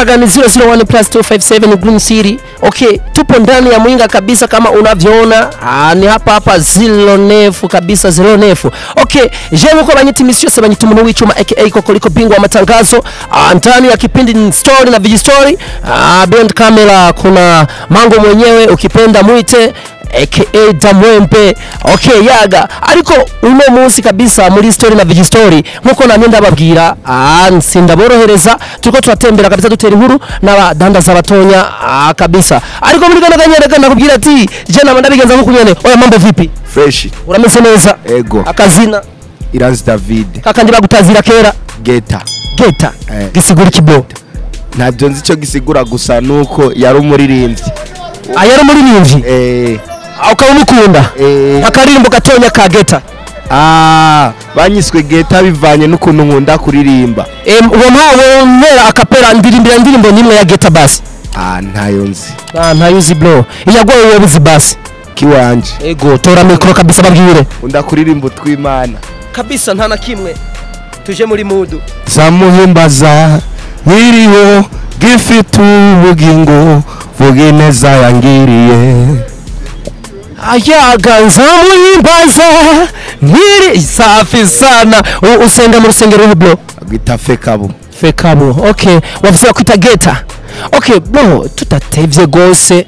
Yaga ni 001 plus 257 Green City. Okay, tupo ndani ya Muyinga kabisa kama unavyoona. Ni hapa hapa zilo nefu kabisa, zilo nefu. Okay, je uko banyiti misi yose banyita umuntu w'icuma aka Kokoliko bingwa matangazo. Ndani ya kipindi ni story na viji story. Behind camera kuna Mango mwenyewe, ukipenda muite aka Damwempe. Okay, yaga ariko uno munsi kabisa muri story na viji story nkuko namye ndababwira, sindaborohereza, turiko turatembera kabisa dutera inkuru n'abadandaza batonya kabisa. Ariko muri kano kanya reka ndakubwira ati je nama ndabigenza nkuko nyene. Oya, mambo vipi? Fresh. Urameze neza? Ego. Akazina? Iranzi David. Kakandi bagutazira kera? Geta. Geta. Gisigura ikibo? Ntabyo nzi icyo gisigura, gusa nuko yari umuririmbyi. Yari umuririmbyi? Ukaba umukunda? Akaririmbo gatonya ka Geta. Banyiswe Geta bivanye n'ukuntu nkunda kuririmba. Uwo mpawe ntera akapera, ndirimbira indirimbo nimwe ya Geta basi. Ntayo nzi. Ntayo uzi bro. Iyagoye wewe uzi basi. Kiwanje. Ego, tora mikro kabisa babwire. Nkunda kuririmba utwimana. Kabisa nta na kimwe. Tuje muri mudu. Zamuhimbaza nkiriho gifite ubugingo vuga ineza yangiriye. Ayaga nzamuhimbaza nkiri safi sana. Usenga mu rusengero ruhe bro? Gwita Fekabo. Fekabo. Okay, wavuze kwita Geta. Okay bro, tutatevye gose.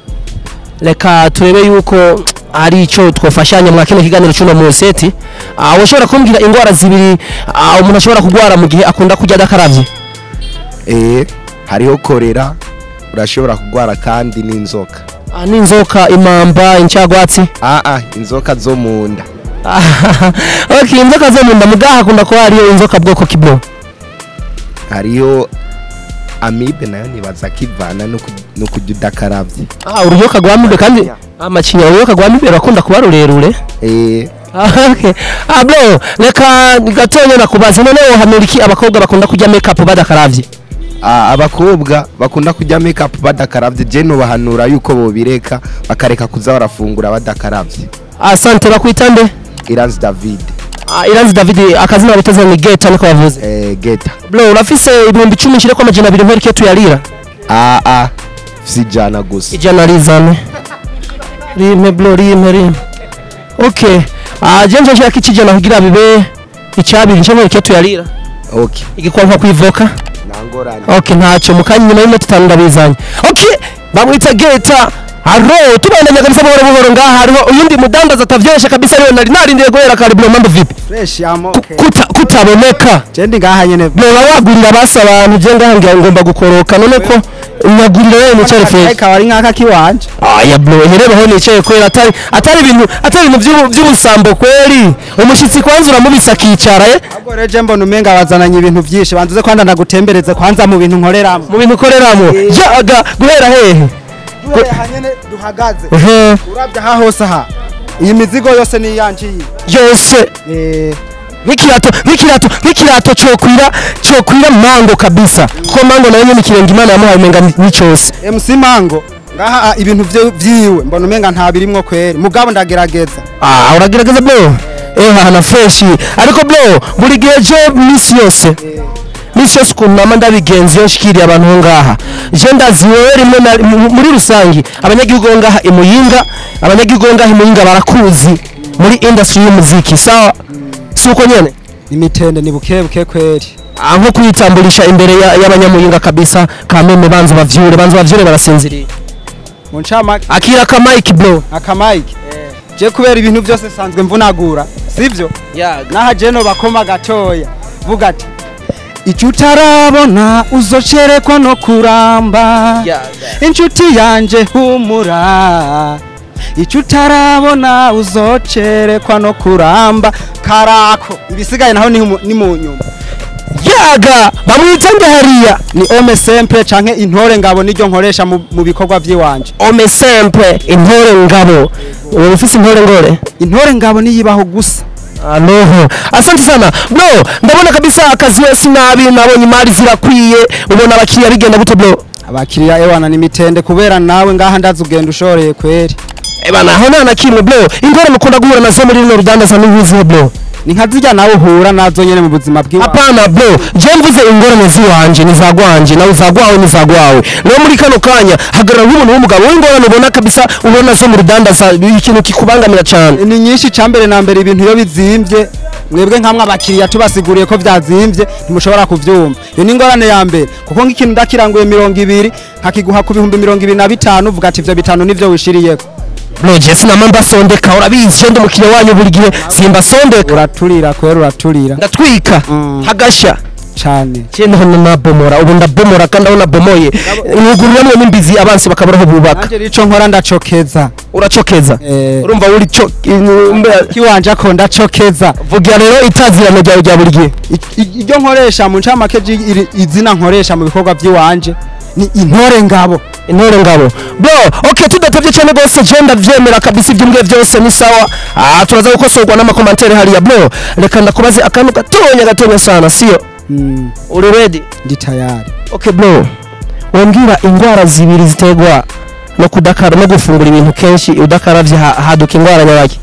Reka turebe yuko ari ico twafashanya mwa kino kiganiro cy'uno munsi eti. Ushobora kumbwira ingwara zibiri umuntu ashobora kugwara mu gihe akunda kurya adakaravye? Hariho korera, urashobora kugwara kandi n'inzoka. N'inzoka, imamba, incagwatsi? Inzoka zo munda. Okay, inzoka zo munda mugaha akunda kuba hariyo inzoka bwoko kibro. Hariyo amibe nayo nibaza kivana no kurya udakaravye. Uruyoka rwa amibe kandi amacinya, uruyoka rwa amibe rakunda kuba rurerure. Okay. Bro, reka gatonya nakubaza none wohanura iki abakobwa bakunda kurya make up badakaravye? Abakobwa bakunda kurya make up badakaravye, je no bahanura yuko bobireka bakareka kuza barafungura badakaravye. Asante. Bakwita nde? Iranzi David. Iranzi David, akazina batazana ni Geta niko bavuze. Geta. Bro, urafise 10,000 nshire kwa amajana abiri nkwereke tuyarira? Si jana gusa. Ijana rizane. Rimwe bro, rimwe. Okay. Je nje nshaka ikijana kugira bibe icabiri nshye nkwereke tuyarira. Okay. Igikwanka kwivoka? Nangorane. Okay, ntacyo mukanya nyuma y'imwe tutanu ndabizanye. Okay, bamwita Geta. Haro, tubandanya kabisa buhoro buhoro ngaha hariho uyundi mudandaza atavyoroshe kabisa, ariwe nari narindiye guhera kare bro. Mambo vipi? Fresh amo. Okay. Kutaboneka. Je ndi ngaha nyene. Bro, wagurira basa abantu je ngaha ngira ngomba gukoroka none ko nyagurira wewe nicare fresh. Ariko ari nkaka kiwanje. Aya bro, hereba ho nicaye kwera atari ibintu by'ubusambo kweri. Umushitsi kwanza uramubisa akicara. Ahubwo rero je mbona umenga bazananye ibintu byinshi, banzuze kwanda ndagutembereze kwanza mu bintu nkoreramo. Mu bintu ukoreramo. Yaga guhera hehe? Hanyene duhagaze. Urabya aha hose aha. Iyi mizigo yose ni iyanje iyi. Yose. Nk'ikirato cokwira Mango kabisa. Ko Mango nayo nyene ikirenga Imana yamuhaye umenga ni cyose. MC Mango ngaha ibintu vyiwe mbona umenga nta birimwo kweri. Mugabo ndagerageza. Uragerageza bro. Hana fresh. Ariko bro, buri gihe je misi yose. Misi yose ukuntu nama ndabigenza iyo nshikiriye abantu ngaha. Je ndazi wewe rimwe muri rusangi abanyagihugu ngaha i Muyinga, abanyagihugu ngaha i Muyinga barakuzi muri industry y'umuziki. Sawa? Si uko nyene? Imitende ni buke buke kweri. Nko kwitambulisha imbere y'abanyamuyinga kabisa kameme banza bavyure barasinziriye. Mu ncamake akira ka mic bro. Aka mic. Je kubera ibintu byose sanzwe mvunagura, sivyo? Naha je no bakoma gatoya. Vuga ati icyo utarabona uzocerekwa no kuramba. Inshuti yanje humura. Icyo utarabona uzocerekwa no kuramba. Karako ibisigaye naho ni mu nyuma. Yaga bamwita nde hariya? Ni Ome Simple canke Intore Ngabo niryo nkoresha mu bikorwa vyiwanje. Ome Simple Intore Ngabo. Ubu ufise intore ngore? Intore Ngabo niyibaho gusa. Aloho. Asante sana. Bro, ndabona kabisa akazi yose nabi, nabonye imari zirakwiye, ubona abakiriya bigenda gute bro? Abakiriya ewana ni mitende kubera nawe ngaha ndazi ugenda ushoreye kweri. Ebana aho nta na kimwe bro. Ingorane mukunda guhura nazo muri runo rudandaza ni nk'izihe bro? Ni nka zirya nawe uhura nazo nyene mu buzima bwiwawe. Hapana bro, je mvuze ingorane ziwanje ni zagwanje, nawe zagwawe ni zagwawe. No muri kano kanya hagarara nk'umuntu w'umugabo, w'ingorane ubona kabisa, ubona zo mu rudandaza, ikintu kikubangamira cyane. Ni nyinshi. Cambere na mbere, ibintu iyo bizimvye, mwebwe nkamwe abakiriya tubasiguriye ko vyazimvye ntimushobora kuvyumva. Iyo ni ingorane ya mbere, kuko nk'ikintu ndakiranguye 20 nkakiguha ku 25,000, uvuga ati ivyo 5 nivyo wishiriyeko. Bro, je sinama mbasondeka, urabizi, je ndi umukiriya wanyu buri gihe, simbasondeka. Uraturira kwera, uraturira. Ndatwika hagasha. Cane. Je none nabomora, ubu ndabomora, kandi aho nabomoye mwuguriramwe n'imbizi, abansi bakabura aho bubaka. Nanje rico nkora ndacokeza. Uracokeza? Eh. Urumva uri cyo? Kiwanje ako ndacokeza. Vugira rero itazirano ryawe rya buri gihe. Iryo nkoresha mu ncamake, izina nkoresha mu bikorwa by'iwanje ni Intore Ngabo. Intore Ngabo, bro. Okay, tudatevye cyane gose, je ndavyemera kabisa, ibyo mbwiye byose ni sawa. Turaza gukosorwa n'ama commentaires hariya. Bro, reka ndakubaze akantu gatonya gatonya sana, sio? Mm. Uri ready? Ndi tayari. Okay bro, wambwira indwara zibiri ziterwa no kudakara, no gufungura ibintu kenshi udakaravye, haduka indwara nyabaki?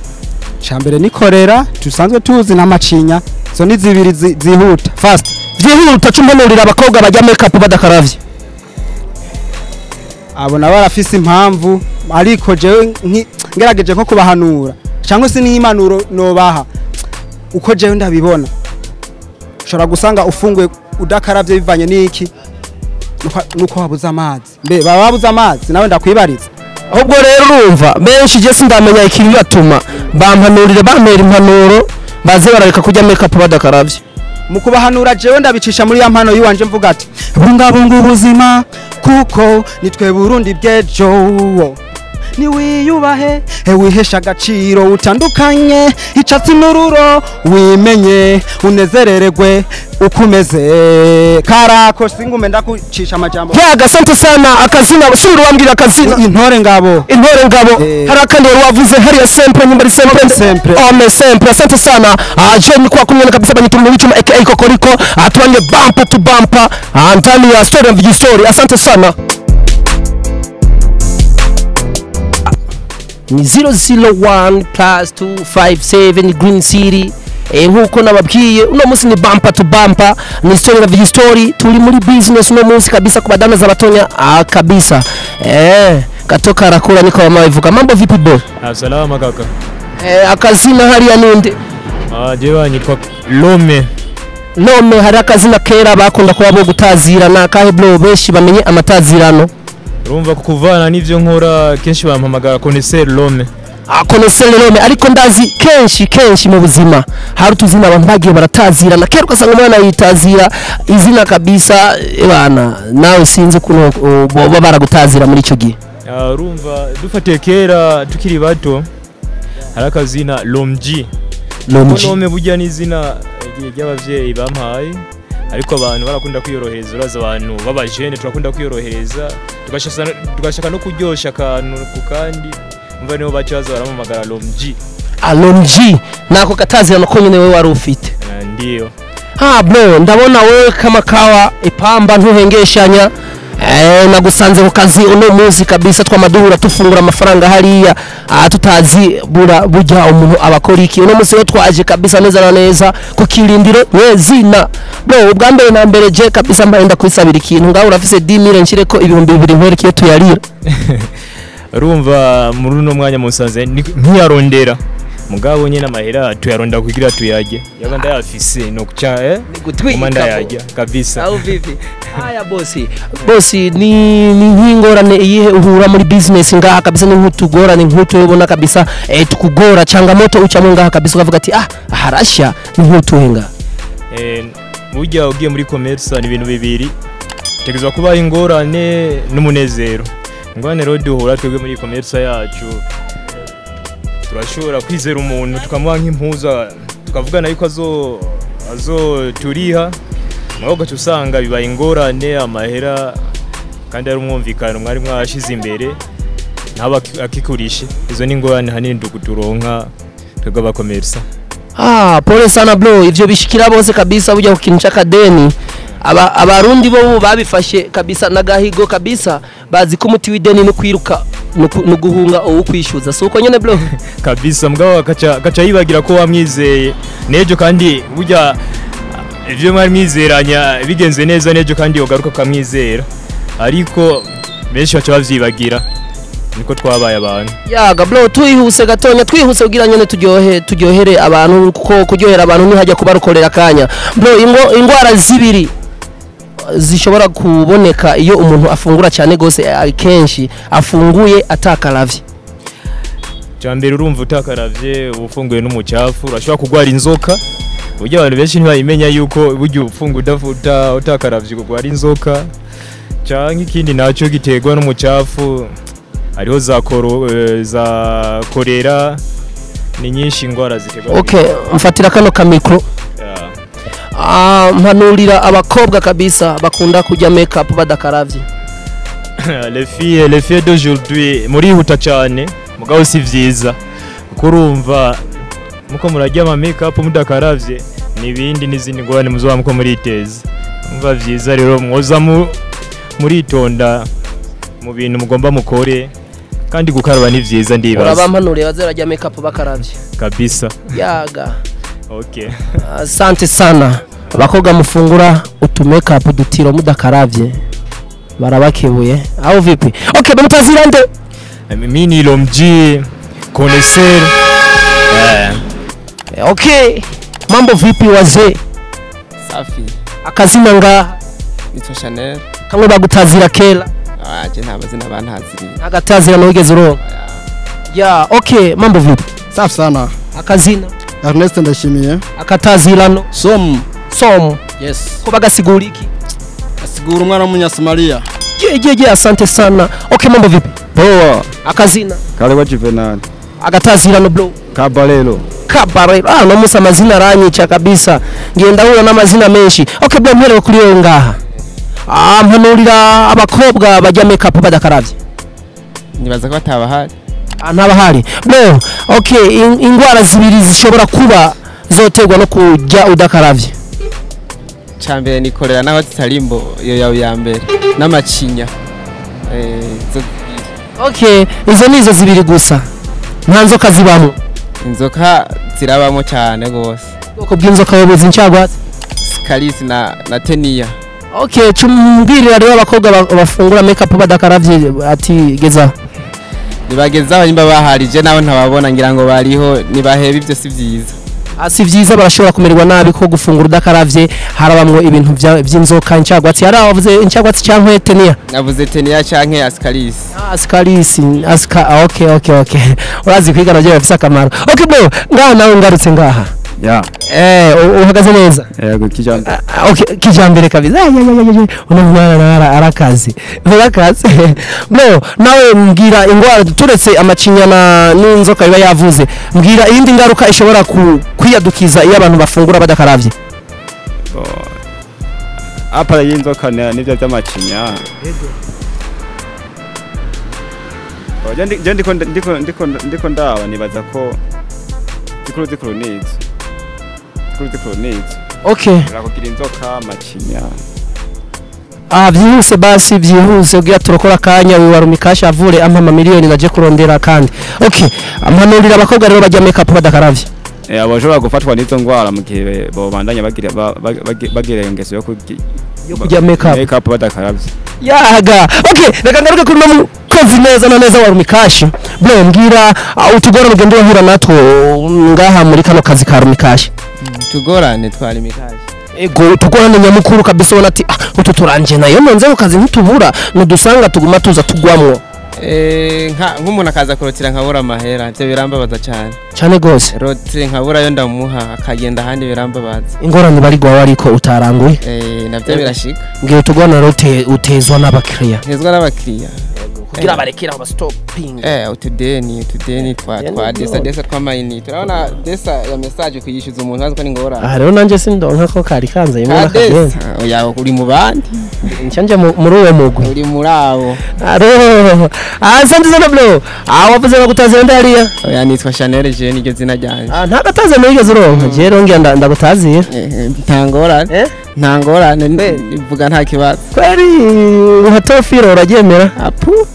Cambere ni choléra tusanzwe tuzi, n'amacinya. Zo ni zibiri zihuta fast. Vyihuta. Cumbanurira abakobwa bajya make up badakaravye. Abo nabo barafise impamvu, ariko jewe ngerageje nko kubahanura cyangwa se n'impanuro nobaha uko jewe ndabibona, ushobora gusanga ufunguye udakaravye bivanye n'iki? Nuko wabuze amazi. Mbe baba babuze amazi? Nawe ndakwibariza. Ahubwo rero urumva benshi, je sindamenya ikibibatuma. Bampanurire, bampera impanuro, baze barareka kurya make up badakaravye. Mu kubahanura, jewe ndabicisha muri ya mpano yiwanje, mvuga ati bungabunga ubuzima kuko nitwe Burundi bw'ejo. Niwiyubahe, wihesha agaciro, utandukanye icatsi n'ururo, wimenye, unezerererwe uko umeze. Karako singume ndakucisha amajambo. Yaga, asante sana. Akazina, subira wambwira akazina. Intore Ngabo. Intore Ngabo. Eh. Hari akandi wari wavuze hariya, sempre nyumba ari sempre. Sempre. Ome sempre, asante sana. Je ni kwa kumwe kabisa, banyita mu wicuma aka Kokoriko. Tuanye bumper to bumper ndani ya story ya story. Asante sana. Ni 001 plus 257 Green City. Nkuko nababwiye, uno munsi ni bumper to bumper, ni story na viji story. Turi muri business uno munsi kabisa ku badandaza batonya, kabisa. Katoka arakura, niko bama bivuga. Mambo vipi bro? Ah, salama kaka. Akazina hariya ninde? Ah, jewe nitwa Lome. None hari akazina kera bakunda kuba bo gutazira, na akahe bro, benshi bamenye amatazirano? Urumva kuvana n'ivyo nkora, kenshi bampamagara Connaisseur Lome. Connaisseur Lome. Ariko ndazi kenshi kenshi mu buzima hari utuzina abantu bagiye baratazirana kera, ugasanga umwana yitazira izina kabisa. Bana nawe sinzi ukuntu boba baragutazira muri icyo gihe. Ah, urumva dufatiye kera tukiri bato, hari akazina Lomji. Lomji. Lome burya ni izina ry'abavyeyi bampaye, ariko abantu barakunda kwiyorohereza. Uraza abantu b'abajene turakunda kwiyorohereza, tugashaka no kuryosha akantu ku kandi. Umva niho baca baza baramamagara Lomji. Lomji nako katazirano ko nyine wewe wari ufite? Ah, ndiyo. Ha bro, ndabona wewe kama kawa ipamba ntuhengeshanya. Nagusanze ku kazi uno munsi kabisa, twamaduhura tufungura amafaranga hariya, tutazi bura burya umuntu abakora iki. Uno munsi rero twaje kabisa neza na neza ku kirindiro nyezina. Bro, ubwa mbere na mbere je kabisa mbaye ndakwisabira ikintu ngaho, urafise 10000 nshireko 2000 nkwereke iyo tuyarira? Urumva muri uno mwanya musanze ntiyarondera, mugabo nyine amahera tuyaronda kugira tuyarye. Yaba ndayafise no kuca Gutwika. Kuma ndayarya kabisa. Au vipi? Haya bosi. Bosi, ni nk'ingorane iyihe uhura muri business ngaha kabisa, ni nk'utugorane nk'utu ubona kabisa tukugora, changamoto ucamo ngaha kabisa ukavuga ati harasha, ni nk'utuhe ngaha? Burya ugiye muri commerce ni ibintu bibiri, tegerezwa kubaho ingorane n'umunezero. Ingorane rero duhura twebwe muri commerce yacu, turashobora kwizera umuntu tukamuha nk'impuza, tukavugana yuko azoturiha, mugabo ugaca usanga bibaye ingorane amahera, kandi ari umwumvikano mwari mwashize imbere, ntaba akikurishe. Izo ni ingorane hanini turonka twebwe abakomersa. Ah, pole sana bro, ivyo bishikira bose kabisa burya ku kintu c'akadeni. Aba abarundi bo babifashe kabisa n'agahigo kabisa, bazi ko umuti w'ideni no kwiruka. Nuguhunga uwukwishyuza si uko nyene bro kabisa. Mugabo akaca yibagira ko wamwizeye nejo, kandi burya ivyo mwari mwizeranya bigenze neza nejo kandi yogaruka ukamwizera, ariko benshi baca bavyibagira, niko twabaye abantu. Yaga bro, twihuse gatonya, twihuse kugira nyene turyohere abantu, kuko kuryohera abantu ntihajya kubarukorera akanya. Bro, ingwara zibiri zishobora kuboneka iyo umuntu afungura cyane gose, kenshi afunguye atakaravye. Cambere urumva utakaravye ufunguye n'umucafu urashobora kugwara inzoka. Burya abantu benshi ntibayimenya yuko burya ufungu udafuta utakaravye kugwara inzoka. Canke ikindi naco giterwa n'umucafu, hariho za korera, ni nyinshi ingwara ziterwa. Okay, mfatira kano ka micro. Mpanurira abakobwa kabisa bakunda kujya make up badakaravye. Les filles d'aujourd'hui murihuta cyane, mugabo si vyiza kuko urumva muko murajya ama make up mudakaravye nibindi n'izindi ngorane muzoba muko muriteza. Umva vyiza rero mwoza muritonda mu bintu mugomba mukore, kandi gukaraba ni vyiza ndibaza. Urabampanuriye bazerajya make up bakaravye kabisa. Yaga. Okay. Asante sana. Abakobwa mufungura utu make up dutiro mudakaravye barabakebuye au vipi? Okay, bamutazira nde? Mimi ni Lomji connaisseur. Okay. Mambo vipi wazee? Safi. Akazina ngaha? Nitwa Chanel. Kamwe bagutazira kera? Ah, je nta mazina bantaziriye. Agatazira no wigeze uronka. Ya, okay, mambo vipi? Safi sana. Akazina? Ernest Ndashimiye. Akatazirano? Som. Som. Yes. Ko bagasigura iki? Asigura umwana w'umunyasomaliya. Je, asante sana. Okay, mambo vipi? Poa. Akazina? Kalewa Juvenal. Agatazirano bro? Kabarelo. Kabarelo. Ah, no musa amazina aranyica kabisa. Ngenda hura n'amazina menshi. Okay, bro, mperewe kuri wewe ngaha. Ah, mpanurira abakobwa bajya make up badakaravye. Nibaza ko batabahari. Ah, ntabahari. Bro, okay, ingwara zibiri zishobora kuba zoterwa no kujya udakaravye. Cambere ni korera naho zitarimbo iyo yawe ya mbere n'amacinya. Okay, izo nizo zibiri gusa. Nta nzoka zibamo. Inzoka zirabamo cyane gose. Ubwoko bw'inzoka yobuze incagwatsi. Scalis na tenia. Okay, cumbwirira rero abakobwa bafungura make up badakaravye ati geza. Nibagezaho nimba baharije naho ntababona ngira ngo bariho nibaheba ivyo si vyiza. Si vyiza, barashobora kumererwa nabi ko gufungura udakaravye harabamwo ibintu by'inzoka incagwatsi. Yaravuze incagwatsi canke tenia? Navuze tenia canke ascalis. Ascalis, aska. Okay. Urazi kwiga navyo bifise akamaro. Okay bro, ngaha nawe ngarutse ngaha. Ya. Uhagaze neza? Yego, kijambere. Okay, kijambere kabisa. Uno mwana arakazi. Arakazi. Bro, nawe mbwira ingwara turetse amacinya n'inzoka iba yavuze. Mbwira iyindi ngaruka ishobora kwiyadukiza iyo abantu bafungura badakaravye. Apa y'inzoka n'ivyo by'amacinya. Yego. Je ndiko ndaba nibaza ko zikuru nizo. Zikuru nizo. Okay. Urakugira inzoka macinya. Ah, byihuse basi byihuse ugira turokora kanya wiwarumikasha avure ampa miliyoni naje kurondera kandi. Okay, ampanurira abakobwa rero bajya make up badakaravye. Abashobora gufatwa n'izo ngwara mu gihe bobandanya bagira ingeso yo kujya make up badakaravye. Yaga. Okay, reka ngaruke kuri no mukozi neza na neza warumikashi. Bro, mbwira utugora mugende uhura natwo ngaha muri kano kazi ka rumikashi. Tugorane twari mikashi. Ego, tugorane nyamukuru kabisa ubona ati utu turanje nayo nonze ku kazi ntitubura nudusanga tuguma tuza tugwamwo. Nk'umuntu akaza kurotira nkabura amahera, ivyo birambabaza cyane. Cyane gose. Rotire nkabura yo ndamuha akagenda ahandi birambabaza. Ingorane bari gwa ariko utaranguye. Navyo birashika. Ngiye tugorana rote utezwa n'abakiriya. Utezwa n'abakiriya. Kugira barekera aba stopping. Utudeni twa desa twa mayinite. Urabona desa ya message kuyishyuza umuntu azi ko ni ngorane. Ah, rero nanje sindonka ko kari kanze imwe nakagenda. Oya, uri mu bandi. Ncyanje muri uwo mugwi. Uri muri abo. Aro. Asante sana bro. Ah, wavuze bagutazira ndariya. Oya, nitwa Chanel je niryo zina ryanje. Ah, nta gataza nigeze uronka. Je rero ngira ndagutazira. Nta ngorane. Nta ngorane, nivuga nta kibazo. Kweli nka Teofilo uraryemera? Apu.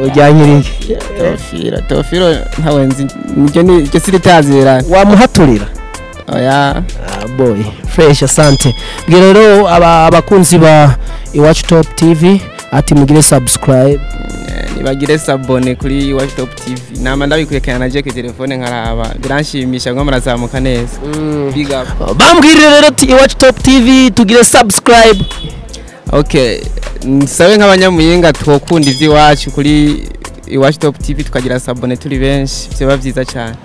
Ujyanyirike. Teofilo ntawe nzi, niryo ni iryo siritazirana. Wamuhaturira? Oya. Boy, fresh, asante. Bwira rero abakunzi ba Iwacu Top TV ati mugire subscribe. Nibagire sabone kuri Iwacu Top TV. Nama ndabikwerekana naje ku telefone nkaraba, biranshimisha ngo murazamuka neza. Big up. Bambwirire rero ati Iwacu Top TV tugire subscribe. Okay, nsabe nk'abanyamuyinga twokunda ivy'iwacu kuri Iwacu Top TV tukagira sabone turi benshi, byoba byiza cyane.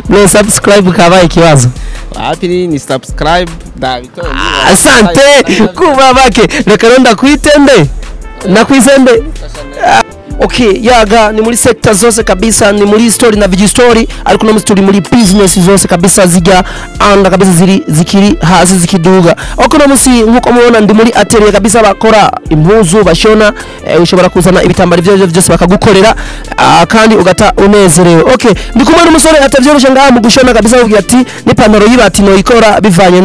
Bro, subscribe kabaye ikibazo. Wapi ni subscribe ndabito. Asante kuba bake. Reka rero ndakwitende. Nakwizembe. Okay, yaga ni muri sector zose kabisa, ni muri story na viji story, ariko no muri muri business zose kabisa zijya anda kabisa ziri zikiri hasi zikiduga. Okay, no musi nkuko mubona ndi muri atelier kabisa bakora impuzu bashona, ushobora kuzana ibitambaro byo byose bakagukorera, kandi ugata unezerewe. Okay, ndi kumwe n'umusore atavyoroshe ngaha mu gushona kabisa, avuga ati ni pantaro y'ibati no ikora bivanye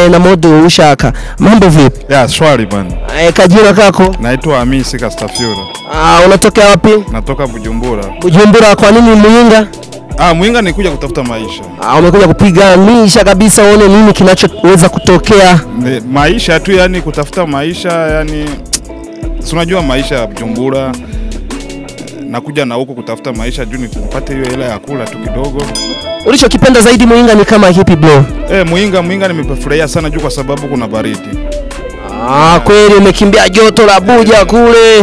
na mode ushaka. Mambo vipi? Ya, shwari bwana. Kajina kako? Naitwa Hamisi Kastafiura. Unatokea wapi? Natoka Bujumbura. Bujumbura, kwa nini Muyinga? Muyinga nikuja kutafuta maisha. Umekuja kupiganisha kabisa uone nini kinachoweza kutokea. Maisha tu, yani kutafuta maisha, yani si unajua maisha ya Bujumbura. Nakuja na huko kutafuta maisha juu nikupate hiyo hela ya kula tu kidogo. Ulichokipenda zaidi Muyinga ni kama hipi bro? Muyinga nimefurahia sana juu kwa sababu kuna baridi. Kweli umekimbia joto la Abuja kule.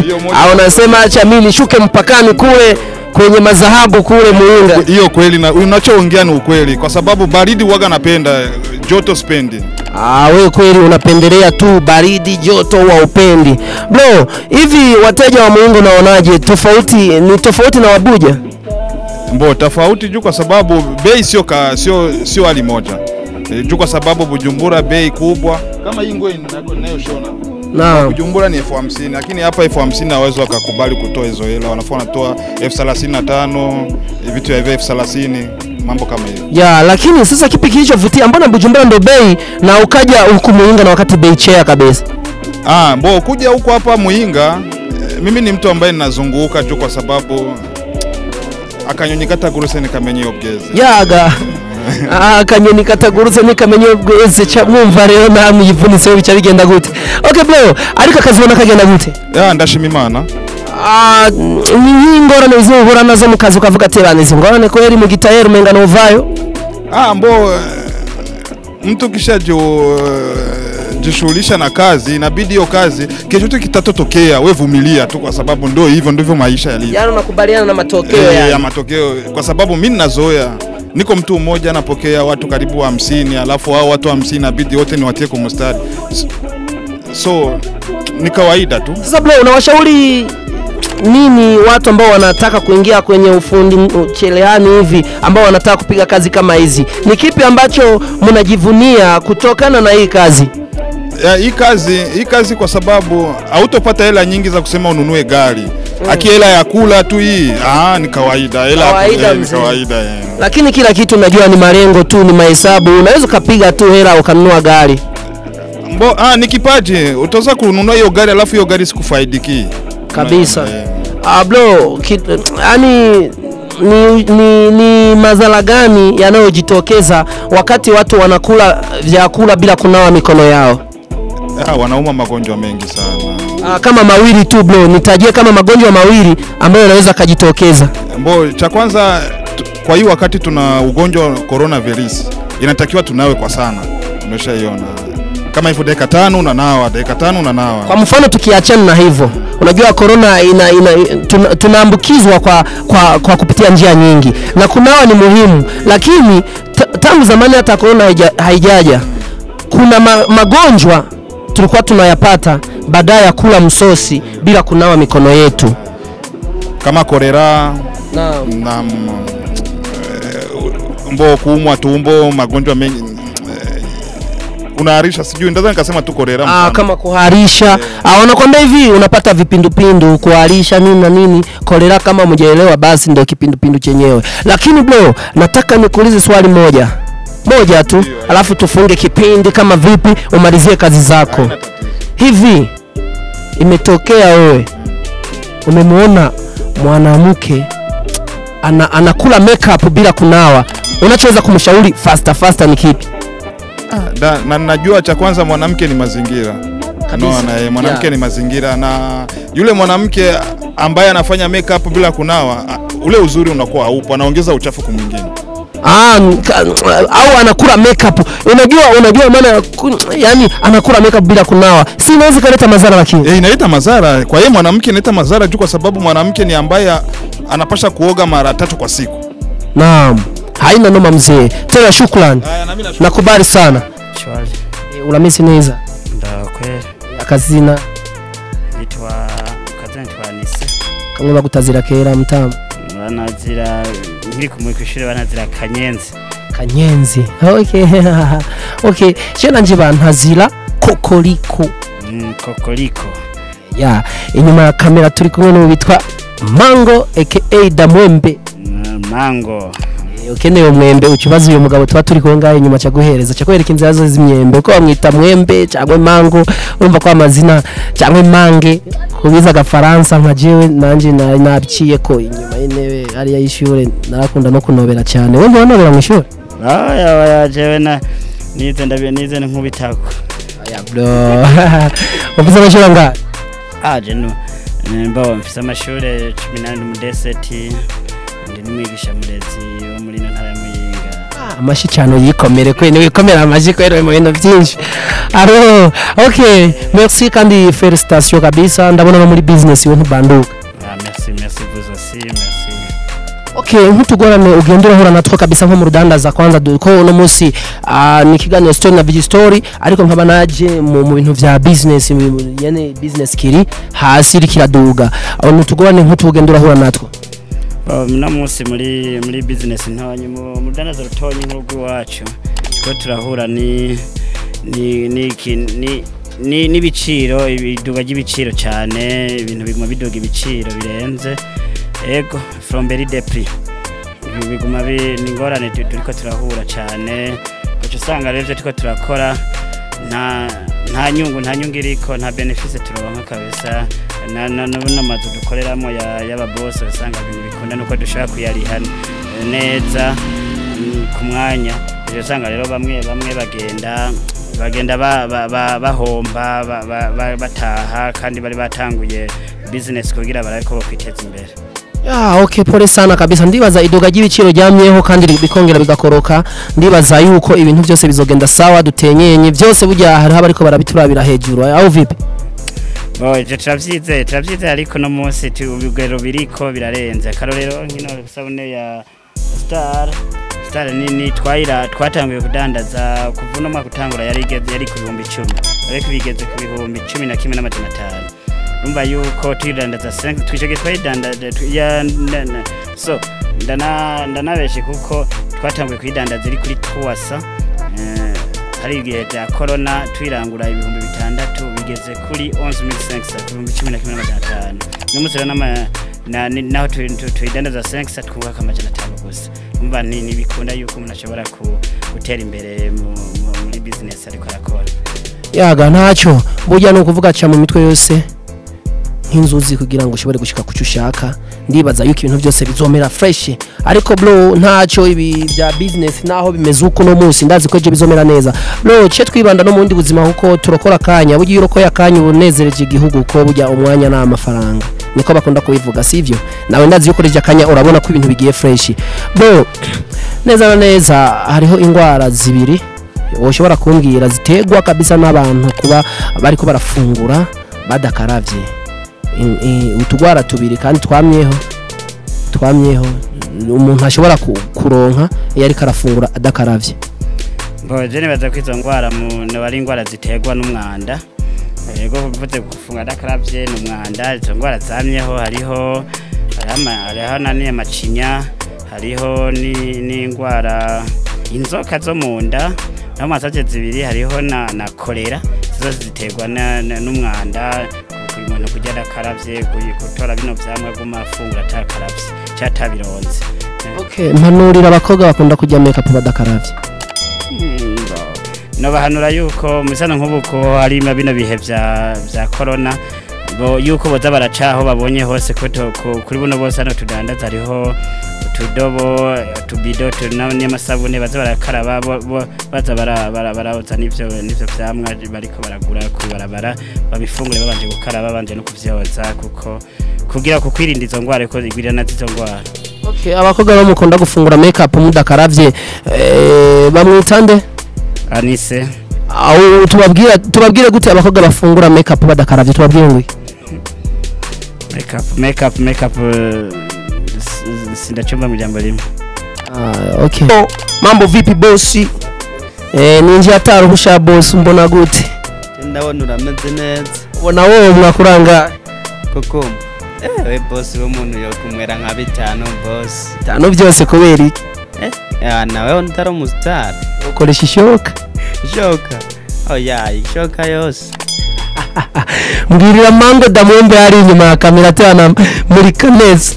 Unasema acha mimi nishuke mpakani kule kwenye madhahabu kule Muyinga. Hiyo kweli, na unachoongea ni ukweli kwa sababu baridi huaga napenda, joto sipendi. Wewe kweli unapendelea tu baridi, joto huwa upendi. Bro, hivi wateja wa Muyinga unaonaje? Tofauti ni tofauti na Abuja? Mbo tofauti juu kwa sababu bei sio hali moja. Juu kwa sababu Bujumbura bei kubwa. Kama hii nguo ninayoshona. Naam. Bujumbura ni 1050, lakini hapa 1050 hawezi wakakubali kutoa hizo hela. Wanafaa wanatoa 1035, vitu vya 1030, mambo kama hiyo. Ya, lakini sasa kipi kilichovutia? Mbona Bujumbura ndo bei na ukaja huku Muyinga na wakati bei chea kabisa? Mbo kuja huku hapa Muyinga, mimi ni mtu ambaye ninazunguka juu kwa sababu akanyonyi kataguruse nikamenye ubweze. Yaga. Akanyoni katagurutse nikamenye ubweze cha mwumva rero namwe yivunitse bica bigenda gute. Okay bro, ariko akazibona kagenda gute? Ya, ndashima Imana. Ni ingorane uzohura nazo mu kazi ukavuga ati bana izi ngorane kweli mu gitayeri umenga novayo? Mbo mtu kisha jishughulisha na kazi, inabidi hiyo kazi kesho tu kitatotokea wewe vumilia tu kwa sababu ndio hivyo ndivyo maisha yalivyo. Yaani unakubaliana na matokeo yani. Ya matokeo kwa sababu mimi ninazoea. Niko mtu mmoja napokea watu karibu 50, alafu hao watu 50 inabidi wote niwatie kwa mstari. So ni kawaida tu. Sasa bro, unawashauri nini watu ambao wanataka kuingia kwenye ufundi cherehani hivi, ambao wanataka kupiga kazi kama hizi? Ni kipi ambacho mnajivunia kutokana na hii kazi? Ya, hii kazi kwa sababu hautopata hela nyingi za kusema ununue gari. Aki hela ya kula tu hii, ni kawaida, hela ni kawaida. Lakini kila kitu unajua ni malengo tu, ni mahesabu. Unaweza ukapiga tu hela ukanunua gari. Mbo, ni kipaji. Utaweza kununua hiyo gari alafu hiyo gari sikufaidiki. Kabisa. Bro, yani ni madhara gani yanayojitokeza wakati watu wanakula vyakula bila kunawa mikono yao? Wanauma magonjwa mengi sana. Kama mawili tu bro, nitajie kama magonjwa mawili ambayo yanaweza kujitokeza. Mbo, cha kwanza kwa hiyo wakati tuna ugonjwa coronavirus, inatakiwa tunawe kwa sana. Umeshaiona. Kama hivyo dakika 5 unanawa, dakika 5 unanawa. Kwa mfano tukiachana na hivyo, unajua corona tunaambukizwa kwa kupitia njia nyingi. Na kunawa ni muhimu, lakini tangu zamani hata corona haijaja, kuna magonjwa tulikuwa tunayapata baada ya kula msosi bila kunawa mikono yetu. Kama kolera, na mbo kuumwa tumbo, magonjwa mengi. Unaharisha, sijui ndazani nikasema tu kolera. Kama kuharisha. Wanakuambia hivi unapata vipindupindu, kuharisha nini na nini. Kolera kama mjaelewa basi ndio kipindupindu chenyewe. Lakini bro, nataka nikuulize swali moja. Moja tu, alafu tufunge kipindi kama vipi, umalizie kazi zako. Hivi imetokea wewe umemuona mwanamke anakula makeup bila kunawa, unachoweza kumshauri faster ni kipi? Na najua cha kwanza mwanamke ni mazingira. Naona mwanamke ni mazingira, na yule mwanamke ambaye anafanya makeup bila kunawa, ule uzuri unakuwa haupo, anaongeza uchafu kwa mwingine. Au anakula makeup. Unajua maana yani anakula makeup bila kunawa, si inaweza kuleta madhara? Lakini inaleta madhara kwa yeye mwanamke, inaleta madhara juu kwa sababu mwanamke ni ambaye anapasha kuoga mara 3 kwa siku. Naam, haina noma mzee. Tena shukrani. Nakubali sana. Shwari. Uramisi neza. Ndio kweli. Akazina nitwa kazina nitwa Nise. Kamwe bagutazira kera mtamu. Banazira nkiri kumwikishire banazira Kanyenzi. Kanyenzi. Okay. Okay, shena nje bantazira Kokoriko. Kokoriko. Ya, inyuma ya kamera turi kumwe n'uwitwa Mango aka Damwembe. Mango. Ukeneye umwembe ukibaza uyu mugabo tuba turi kumwe ngaho inyuma cyaguhereza cyakwereka inzira zose z'imyembe, uko bamwita mwembe cyangwa mango, urumva ko amazina cyangwa mange kubiza agafaransa nka jewe nanje nabiciye ko inyuma y'intebe ariya y'ishure narakunda no kunobera cyane. Wewe ntiwanobera mu ishure? Oya jewe na nize ndabiye nize nkubitako. Oya bro. Uvuze amashuri angahe? Je no mbaho mfise amashure 18 mu deseti, ndi n'umwigisha murezi wo muri ntara ya Muyinga. Amashi cyane yikomere kwe, ni wikomera amashi kwero mu bintu byinshi. Aro, okay, merci kandi félicitations kabisa, ndabona no muri business we ntibanduka. Merci, merci vous aussi, merci. Okay, nk'utugorane ugenda urahura natwo kabisa nko mu rudandaza kwanza ko uno munsi ni kiganiro story na big story, ariko nkaba naje mu bintu vya business, yani business kiri hasi rikiraduga. Aho n'utugorane nk'utugenda urahura natwo. No munsi muri business ntonyi mu rudandaza rutonyi nk'urw'iwacu two turahura ni ni ni ni n'ibiciro, ibiduga ry'ibiciro cyane, ibintu biguma biduga ibiciro birenze. Ego flambéry de prix biguma ni ingorane turiko turahura cyane, uca usanga rero ivyo turiko turakora nta nyungu iriko, nta benefice turonka kabisa. N'amazu dukoreramo y'ababoss usanga ibintu bikunda nuko dushaka kuyariha neza ku mwanya. Usanga rero bamwe bagenda bahomba bataha kandi bari batanguye business kugira barako kwiteza imbere. Okay, pole sana kabisa. Ndibaza iduga ry'ibiciro ryamyeho kandi bikongera bigakoroka. Ndibaza yuko ibintu byose bizogenda sawa, dutenyenye byose burya hariho abariko barabiturabira hejuru. Aho vipi? Bo, turavyize ariko no munsi ubigero biriko birarenze. Akarorero nkino sabune ya Star nini twatanguye kudandaza kuva no mwaka utangura yari ku 10,000, ariko bigeze ku 11,500. Urumva yuko tuyidandaza 5 twicoge twayidandaza so ndanabeshe kuko twatanguye kuyidandaza iri kuri 300. Hari igihe cya corona twirangura 6,000 bigeze kuri 11,500 11,500. N'umunsi rero naho tuyidandaza 500 twubaka 500 gusa. Umva ni bikunda yuko umuntu ashobora gutera imbere muri business ariko arakora. Yaga ntacyo burya no kuvuga ca mu mitwe yose nk'inzuzi kugira ngo ushobore gushika kucyo ushaka. Ndibaza yuko ibintu byose bizomera fresh, ariko bro ntacyo ibi bya business naho bimeze uko no munsi ndazi ko ejo bizomera neza. Bro cye twibanda no mundi buzima kuko turokora kanya, burya urokoye akanya unezereje igihugu ko burya umwanya na amafaranga niko bakunda kubivuga, sivyo? Nawe ndazi yuko rije akanya urabona ko ibintu bigiye fresh. Bro neza na neza hariho ingwara zibiri ushobora kumbwira zitegwa kabisa n'abantu kuba bariko barafungura badakaravye. Utugwara tubiri kandi twamyeho umuntu ashobora kuronka iyo ariko arafungura adakaravye. Bo je nibaza ko izo ngwara ari ingwara ziterwa n'umwanda. Yego mvuze gufunga adakaravye n'umwanda, izo ngwara zamyeho hariho nani amacinya, hariho n'ingwara inzoka zo munda, naho masaje zibiri hariho na kolera, zose ziterwa n'umwanda. Umuntu kujya adakaravye gutora bino vyamwe gumafungura atakaravye cyatabironze. Okay, mpanurira abakobwa bakunda kujya make up badakaravye. Nobahanura yuko musana nk'ubuko ari bino bihe vya corona bo yuko boza baracaho babonye hose kuri buno bose hano tudandaza hariho utudobo utubido n'amasabune baza barakaraba baza baraoza n'ivyo vyamwa bariko baragura kubarabara babifungure babanje gukaraba babanje no kuvyoza kuko kugira kukwirinda izo ngwara ko igwirana izo ngwara. Okay, abakobwa bamukunda gufungura make up mudakaravye bamwitande Anise. Aho tubabwira gute abakobwa bafungura make up badakaravye tubabwire ngo make up sindachumba mjambo limwe. Okay. Mambo vipi bosi? Ninje ataruhusha boss mbona gute? Ndabona urameze neza. Ubona wowe mwakuranga koko. We boss we umuntu yo kumwera nka bitano boss. Bitano byose kubera iki? Nawe ntari umustar. Ukoresha ishoka. Ishoka. Oya, ishoka yose. Mbwirira mango damwembe ari inyuma ya kamera tana muri kaneza.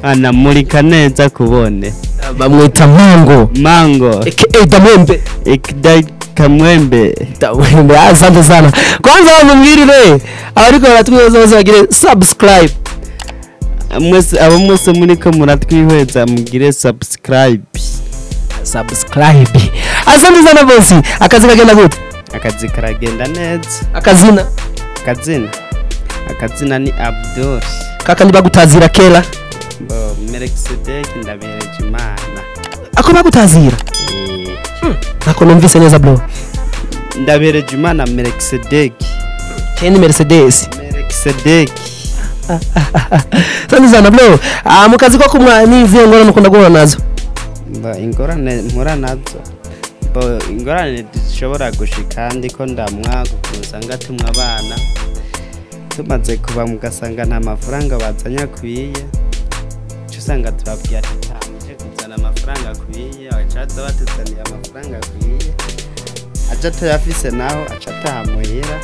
Ana muri kaneza kubone. Bamwita mango. Mango. Aka damwembe. Aka kamwembe. Damwembe asante sana. Kwanza bamwirire abariko baratwiza bose bagire subscribe. Mwese abo mwese muriko muratwihweza mugire subscribe. Subscribe. Asante sana bosi. Akazi kagenda gute? Akazi karagenda neza. Akazina? Akazina ni Abdul. Kaka ndibagutazira kela. Bo Melkisedek ndabereje Imana. Ako bagutazira? Nako numvise neza bro. Ndabereje Imana Melkisedek. Kendi Mercedes. Melkisedek. Asante sana bro. Mukazi ko kumwa niziye ngora mukunda guhura nazo. Ba ingorane mpura nazo. Bo ingorane dushobora gushika ndiko ndamwa gukusanga tumwa abana. Tumaze kuba mugasanga nta mafaranga bazanya kwiye. Usanga tubabwira ati tamuje kuzana amafaranga akwiye abacaza batuzaniye amafaranga akwiye aja tuyafise naho aca atahamuhira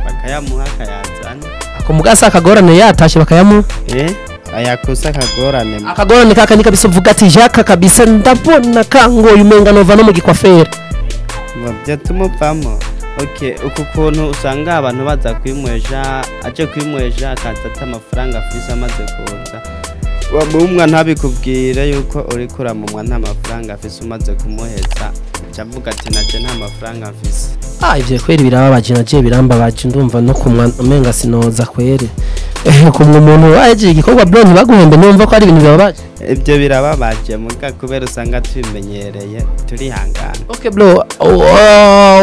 bakayamuha akayazana ako mugasa akagorane yatashe bakayamuha ayakosa akagorane akagorane kaka ni kabisa uvuga ati Jacques kabisa ndabona kangoye umenga nova no mu gikwafera byo tumuvamo. Okay, uku kuntu usanga abantu baza kwimwesha aje kwimwesha akaza ata amafaranga afise amaze kuza wamumwa ntabikubwira yuko uri kuramumwa nta mafaranga afise umaze kumuheza avuga ati naje nta mafaranga afise. Ivyo kweri birababaje naje birambabaje ndumva no kumwa umenga sinoza kweri kumwa umuntu waje igikorwa bro ntibaguhembe numva ko ari ibintu bibabaje. Ibyo birababaje muga kubera usanga tubimenyereye turihangana. Okay bro,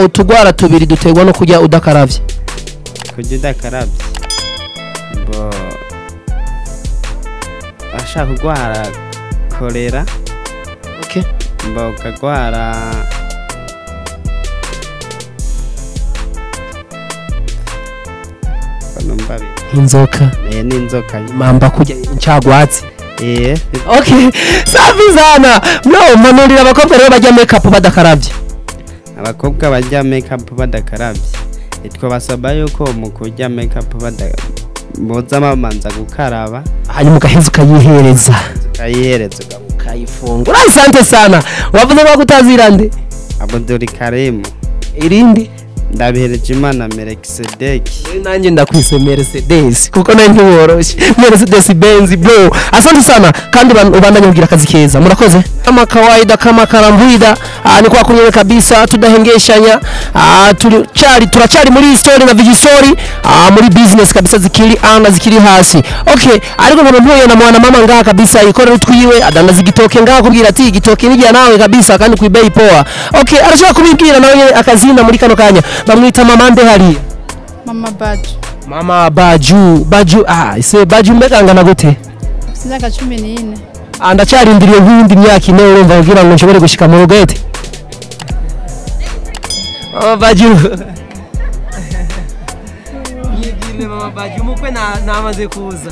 utugwara tubiri duterwa no kurya udakaravye. Kurya udakaravye bo ashaka kugwara kolera. Okay. Mbo kagwara inzoka. N'inzoka mamba kurya incagwatsi. Okay, safi sana. No, manurira abakobwa rero bajya make up badakaravye. Abakobwa bajya make up badakaravye. Twabasaba yuko mu kurya make up boza bamanza gukaraba hanyuma ugaheza ukayihereza ukayifungura. Asante sana. Wavuze ko utazira nde? Abdul Karim. Irindi ndabihereje Imana Melkisedek. Nanjye ndakwise Mercedes kuko nayo ntiworoshe. Mercedes Benz bro. Asante sana kandi ubandanye kugira akazi keza. Murakoze. Kama kawaida kama karambuida ni kwa kunyere kabisa tudahengeshanya. Turacari muri story na vijisori muri business kabisa zikiri anga zikiri hasi. Okay, ariko nkaba mpuye na mwana mama ngaha kabisa ikorera utwiwe adandaza igitoke ngaha kubwira ati igitoke nijya nawe kabisa kandi ku bei poa. Okay, arashaka kubibwira nawe akazina muri kano kanya. Bamwita mama nde hariya? Mama Baju. Mama Baju, Baju ise Baju mbega angana gute? Imyaka 14. Ndacarindiriye nk'indi myaka ine urumva kugira ngo nshobore gushika mu rugete. Mama Baju. Yigire mama Baju mukwe namaze kuza.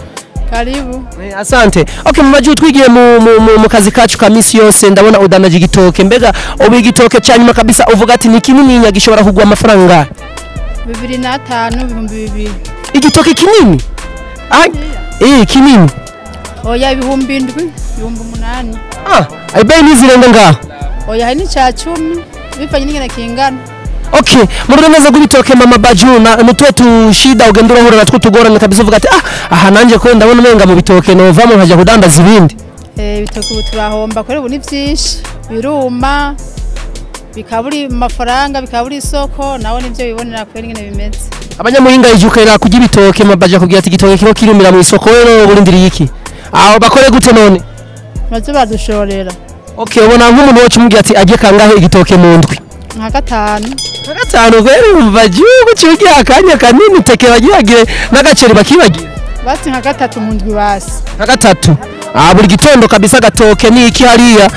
Karibu. Asante. Okay mama Baju twigiye mu kazi kacu ka misi yose ndabona udanaje igitoke mbega ubu igitoke cyanyuma kabisa uvuga ati ni kinini gishobora kugwa amafaranga 2005 2000. Igitoke kinini? Kinini. Oya 7,000 8,000. Ai bei nizirenga ngaho. Oya ni cha 10 bivanye n'ingene kingana. Okay, mu rudandaza rw'ibitoke mama Baju na nutwe tushida ugenda urahura natwo tugorane kabisa uvuga ati ah aha nanje ko ndabona umenga mu bitoke novamo nkajya kudandaza ibindi. Ibitoke ubu turahomba kubera ubu ni byinshi biruma bikaburi mafaranga bikaburi isoko nawe nivyo bibonera kubera ingene bimeze. Abanyamuhinga ijuka kurya ibitoke mama Baju akubwira ati igitoke kiro kirumira mu isoko rero burindiriye iki? Aho bakore gute none? Baze badushorera. Okay, ubona nk'umuntu wacu umubwira ati ajye kangahe igitoke mu ndwi? Nka gatanu. Nka gatanu rero umva gihugu cyugira akanya kanini teke bagiragire n'agaceri bakibagira. Basi nka gatatu mu ndwi basi. Nka gatatu. Ah buri gitondo kabisa gatoke ni iki hariya.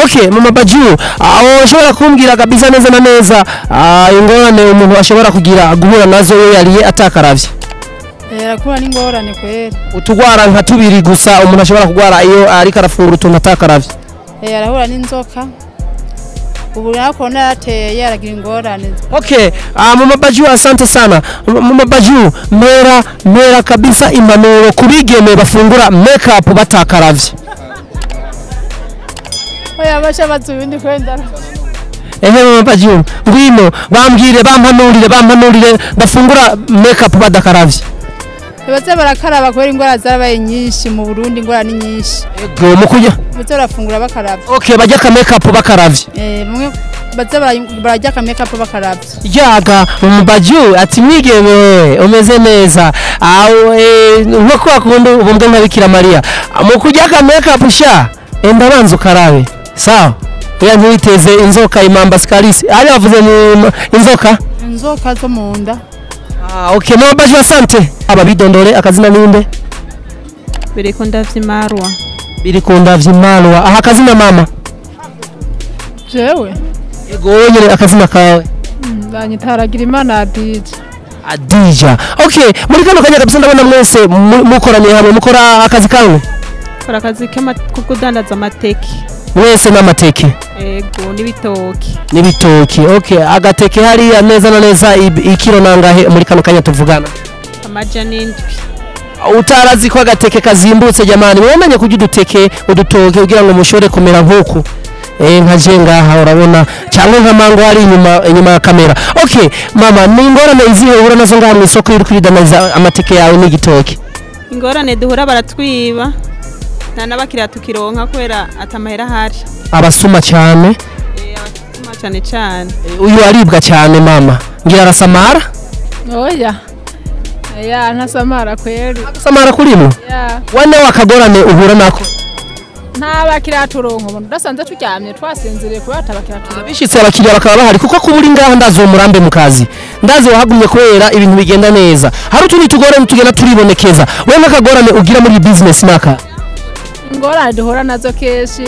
Okay, mama Baju, aho ushobora kumbwira kabisa neza na neza ingorane umuntu ashobora kugira guhura nazo we yariye atakaravye. Arakura n'ingorane kwera. Utugwara nka tubiri gusa umuntu ashobora kugwara iyo ariko arafungura utuntu atakaravye. Arahura n'inzoka. Ubu nako narateye yaragira ingorane. Okay, mama Baju asante sana. Mama Baju mera kabisa impanuro kubigeme bafungura makeup batakaravye. Oya basha bazubindi kwenda. Ehe mama Baju, ngwino bambwire bampanurire bafungura makeup badakaravye. Baze barakaraba kubera ingwara zarabaye nyinshi mu Burundi ingwara ni nyinshi. Ego mukuja. Baze barafungura bakaravye. Okay, bajya ka makeup bakaravye. Mwe baze barajya ka makeup bakaravye. Yaga mama Baju ati mwigeme umeze neza. Aho nko akunda ubumbwe nka Bikira Maria. Mukujya ka makeup sha enda banza ukarabe. Sawa. Oya ntiwiteze inzoka imamba scarisi. Ari bavuze ni inzoka? Inzoka zo mu nda. Okay, mama Baju asante. Aba bidondore akazina ninde? Birikunda vyimarwa. Birikunda vyimarwa. Aha akazina mama. Jewe. Yego wenyene akazina kawe. Banyitaragira Imana Adija. Adija. Okay, muri kano kanya kabisa ndabona mwese mukoraniye hamwe mukora akazi kamwe. Kora akazi ko kudandaza amateke. Mwese n'amateke. Yego n'ibitoki. N'ibitoki. Okay, agateke hariya neza na neza ikiro nangahe muri kano kanya tuvugana? Amajana 7. Utarazi ko agateke kazimbutse jamani, mwemenye kurya uduteke udutoke kugira ngo mushore kumera nkuku. Nka je ngaha urabona cyangwa nka mango ari inyuma ya kamera. Okay, mama ni ingorane izihe uhura nazo ngaha mu isoko iri kwidanaza amateke yawe n'igitoki? Ingorane duhura baratwiba. Nta nabakiriya tukironka kubera atamahera ahari. Abasuma cyane. Abasuma cyane cyane. Uyu aribwa cyane mama. Ngira arasamara? Oya. Ya ntasamara kweri. Samara kurimo? Ya. Wane wakagorane uhura nako? Nta bakiriya turonka ubu ndasanze turyamye twasinziriye kuba atabakiriya turonka. Bishitse abakiriya bakaba bahari kuko kuburi ngaha ndazi umurambe mu kazi. Ndazi wahagumye kubera ibintu bigenda neza. Hari utundi tugorane tugenda turibonekeza. Wewe nakagorane ugira muri business naka? Ingorane duhura nazo kenshi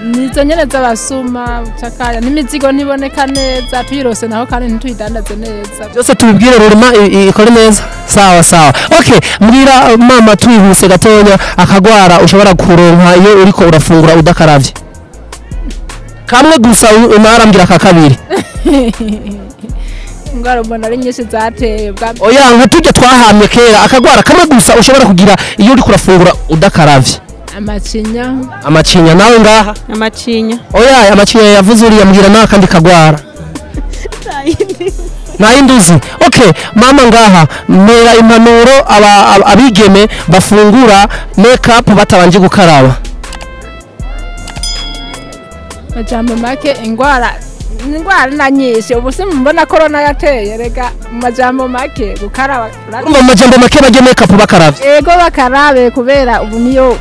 nizo nyene z'abasuma cakaya n'imizigo ntiboneka neza tuyirose naho kandi ntituyidandaze neza. Byose tubibwire rurima ikore neza. Sawa sawa. Okay, mbwira mama twihuse gatonya akagwara ushobora kuronka iyo uriko urafungura udakaravye. Kamwe gusa unarambira ka kabiri. Ingwara mbona ari nyinshi zateye bwa. Oya nka tujya twahamye kera akagwara kamwe gusa ushobora kugira iyo uriko urafungura udakaravye. Amacinya. Amacinya nawe ngaha? Amacinya. Oya amacinya yavuze uriya mbwira nawe kandi kagwara. Nayinduzi. Okay, mama ngaha mera impanuro abigeme bafungura makeup batabanje gukaraba. Majambo make ingwara na nyinshi ubu se mbona corona yateye rega majambo make gukaraba. Urumva majambo make baje makeup bakaravye. Yego bakarabe kubera ubu niyo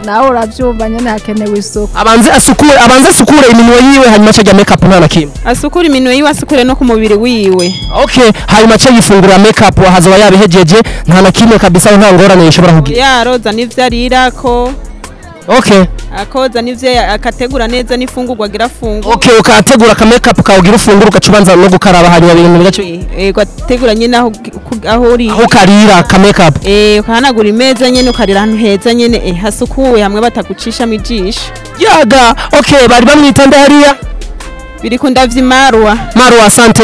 nawe uravyumva nyene hakenewe isuku. Abanze asukure iminwe yiwe hanyuma aca makeup nta na kimwe. Asukure iminwe yiwe asukure no ku mubiri wiwe. Okay, hanyuma aca yifungura makeup hazoba yabihejeje nta na kimwe kabisa nta ngorane yishobora kugira. Ya roza nivyo arirako. Okay. Akoza nivyo akategura neza n'ifungurwa agira fungura. Okay, ukategura ka makeup kawe ufungura ugacubanza no gukaraba hanyuma ibintu bigacu. Yego ategura nyine aho uri. Aho karira ka makeup. Ukahanagura imeza nyene ukarira ahantu heza nyene hasukuye hamwe batagucisha mijisho. Yaga, okay, bari bamwita nde hariya? Birikunda vyimarwa. Marwa asante.